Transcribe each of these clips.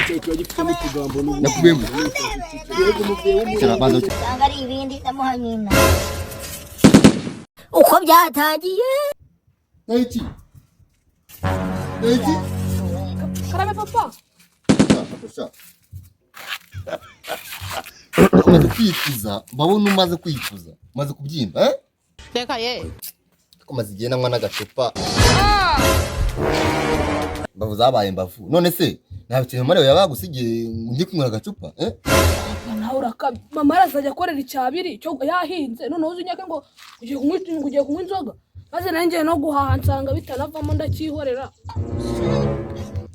cyawe kiba gifitemo utugambo n'ubundi. Nakubwiye ngo icara, banza wicare. Usanga ari ibindi ndamuha nyina uko byatangiye. Iki iki. Karame, papa. Sha, umaze kwikuza, mbabona umaze kwikuza, umaze kubyimba, eh? Reka ye. Ariko maze igihe nanywa n'agacupa, mbavu zabaye mbavu. None se nta kintu mama yawe yabagusigiye ngo njye kunywera agacupa, eh? Nawe urakabye. Mama arazajya akorera icyabiri cyo yahinze, noneho uzi unyake ngo ugiye kunywa, ngo ugiye kunywa inzoga, maze nanjye no guhaha nsanga bitanavamo, ndacyihorera.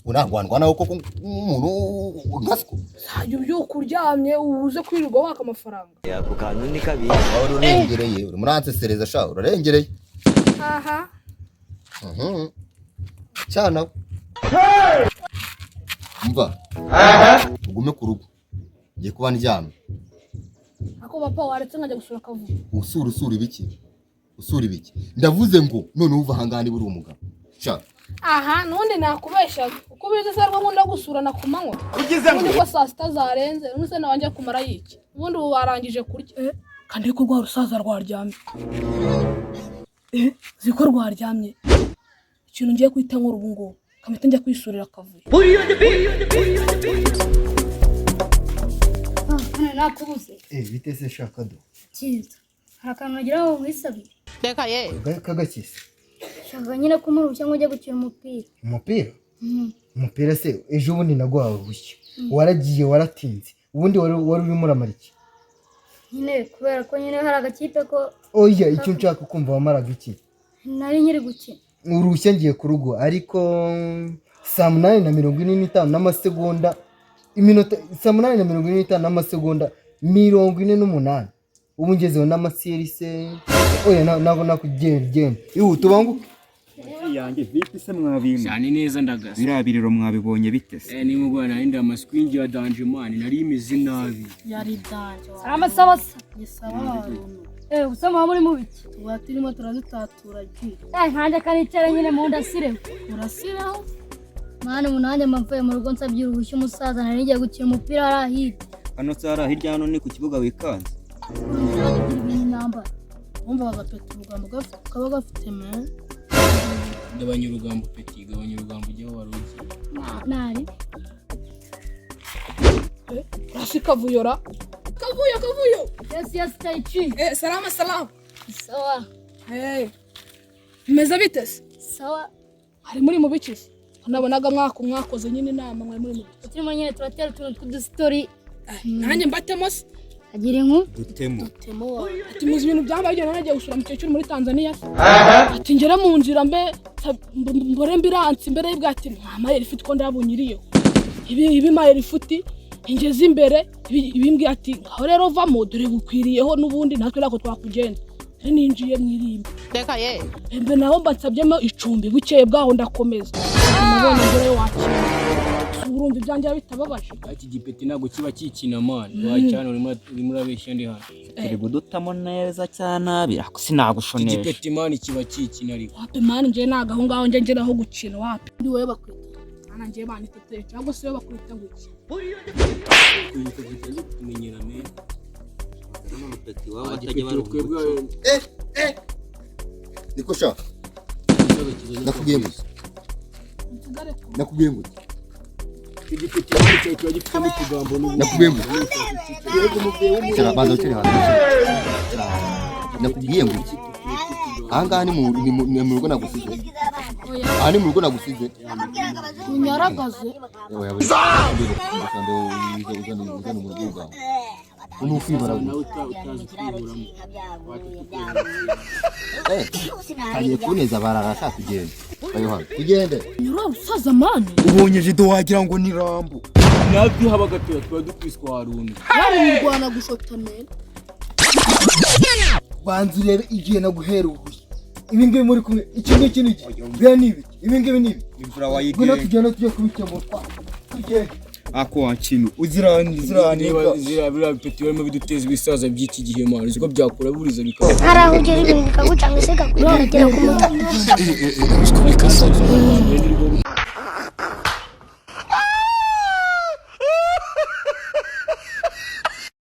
Unangwandwa nawe koko nk'umuntu nka siko. Zajya ubyuka uryamye uze kwirirwa waka amafaranga. Ako kantu ni kabi. Wawe urarengereye, urimo uransesereza sha, urarengereye. Aha. Cyana mva ugume ku rugo, ngiye kuba ndyamye. Ako papa, waretse nkajya gusura akavuyo. Usura, usura ibiki? Usura ibiki? Ndavuze ngo none uva ahangaha niba uri umugabo sha. Aha nubundi nakubeshyaga. Uko ubizi se rwo nkunda gusurana ku manywa? Ubundi ko saa 6 zarenze, none se nawe njya kumara yiki? Ubundi ubu barangije kurya, kandi ko rwa rusaza rwaryamye, uzi ko rwaryamye? Ikintu ngiye guhita nkora ubu ngubu, kamita njya kwisurira akavuyo. Hano nakubuze. Eh, bite se shakado? Cyiza. Hari akantu nagira ngo nkwisabire. Reka ye. Kagakisi. Shaka nyine kumuha uruhushya ngo ujye gukina umupira. Umupira? Umupira se ejo bundi naguhawe uruhushya. Waragiye, waratinze. Ubundi wari urimo uramara iki? Nyine kubera ko nyine hari agakipe ko Oya, icyo nshaka kumva, wamaraga iki? Nari nkiri gukina. Uruhushya ngiye ku rugo, ariko saa 8 na 45 n'amasegonda, iminota saa 8 na 45 n'amasegonda 48. Ubu ngezeho n'amaserise. Oya, ntabwo nakugenda, genda. Ihute, ubanguke. Yanjye vipi se mwabintu? Cyane neza, ndagasa. Biriya biriro mwabibonye bite se? Eh, nimugoroba nari ndi amasikwingi ya danger man, nari imeze nabi. Yari danger. Salama, sawa se? Ni sawa. Eh, gusa muba muri mu biki? Tuba turimo turazitatura gi. Eh, nkanjye kanicara nyine mu ndasire. Urasiraho. Mwana, ubu nanjye mba mvuye mu rugo nsabye uruhushya umusaza, nari ngiye gukina umupira hariya hirya. Hano se hariya hirya hano ni ku kibuga wikanze? Kugira ibintu intambara. Wumva agapeta urugambo kaba gafite me. Gabanya urugambo peti, gabanya urugambo, ujye aho wari ugiye. Nari. Urasi kavuyora, kavuyo, kavuyo. Yes, taichi. Eh, salama, salama. Sawa. Eh, meze bite se? Sawa. Hari muri mu biki se? Nabonaga mwaka mwakoze nyine inama, mwari muri mu biki? Turimo nyine turatera utuntu tw'udusitori. Nanjye mbatemo se? Agira inkuru. Dutemo. Temo wawe. Ati muzi ibintu byambaye igihe nagiye gusura mukecuru muri Tanzania se? Ati ngere mu nzira mbe mbore mbiransi mbere y'ibwa, ati mwampaye lifuti ko ndabunyiriyeho ibi ibi mpaye lifuti ingeze imbere, ibimbwiye ati ngaho rero vamo, dore bukwiriyeho n'ubundi natwe ntabwo twakugenda. Rero ninjiye mu irimbi. Reka ye. Mbe naho mbasabyemo icumbi, bukeye bwaho ndakomeza, nabonye ngereyo wakira. Urumva ibyanjye biba bitababaje? Iki gipeti ntabwo kiba kikina man, wacyana urimo urabeshya ndi hano. Turi gudutamo neza cyane nabi ariko Iki sinagushonesha. gipeti man kiba kikina ariko. Wapi man, njye ntabwo aho ngaho njye ngeraho gukina, wapi. Ndi wowe bakwita? Mana, njye banyita cyangwa se bakwita guki? Kuyita gitazi kutumenyera me. Peti waba Ah, batajya gipeti barumva twebwe. umuco. Eh, eh, niko sha. Ikibazo kizanye. Nakubwiye ngo Nsigare ku nakubwiye ngo Iki gipeti man cyawe kiba gifitemo utugambo n'ubundi. Nakubwiye ngo icara, banza wicare hasi, icara hasi. Nakubwiye ngo iki? Ahangaha ni mu rugo nagusize? Aha ni mu rugo nagusize? Unyaragaze. Oya, oya, uzana uzana mu rugo bwawe ni ukwibara Nawe gusa. utazi kwiburamo. Eh, agiye kuneza barara sha, tugende. Bayo hano, tugende. Nyura rusaza man. Ubonye jido wagira ngo ni Rambo. Natwe haba gatoya tuba dukwiswa haruntu. Waba umurwana gushota me. Banza urebe igihe naguhera uruhushya. Ibi ngibi muri kumwe, iki ngiki ni iki? Biriya ni ibiki? Ibi ngibi ni ibiki? Imvura Ngwino wayigenga. tugende, tujye kubikemura, tugende. Ako wakintu uziraniga. Ziriya biriya bipeti barimo biduteza ibisaza by'iki gihe man, uzi ko byakura buriza bikaba. Hari aho ugera ibintu bikagucanga, ese kakwitaragera ku mutwe.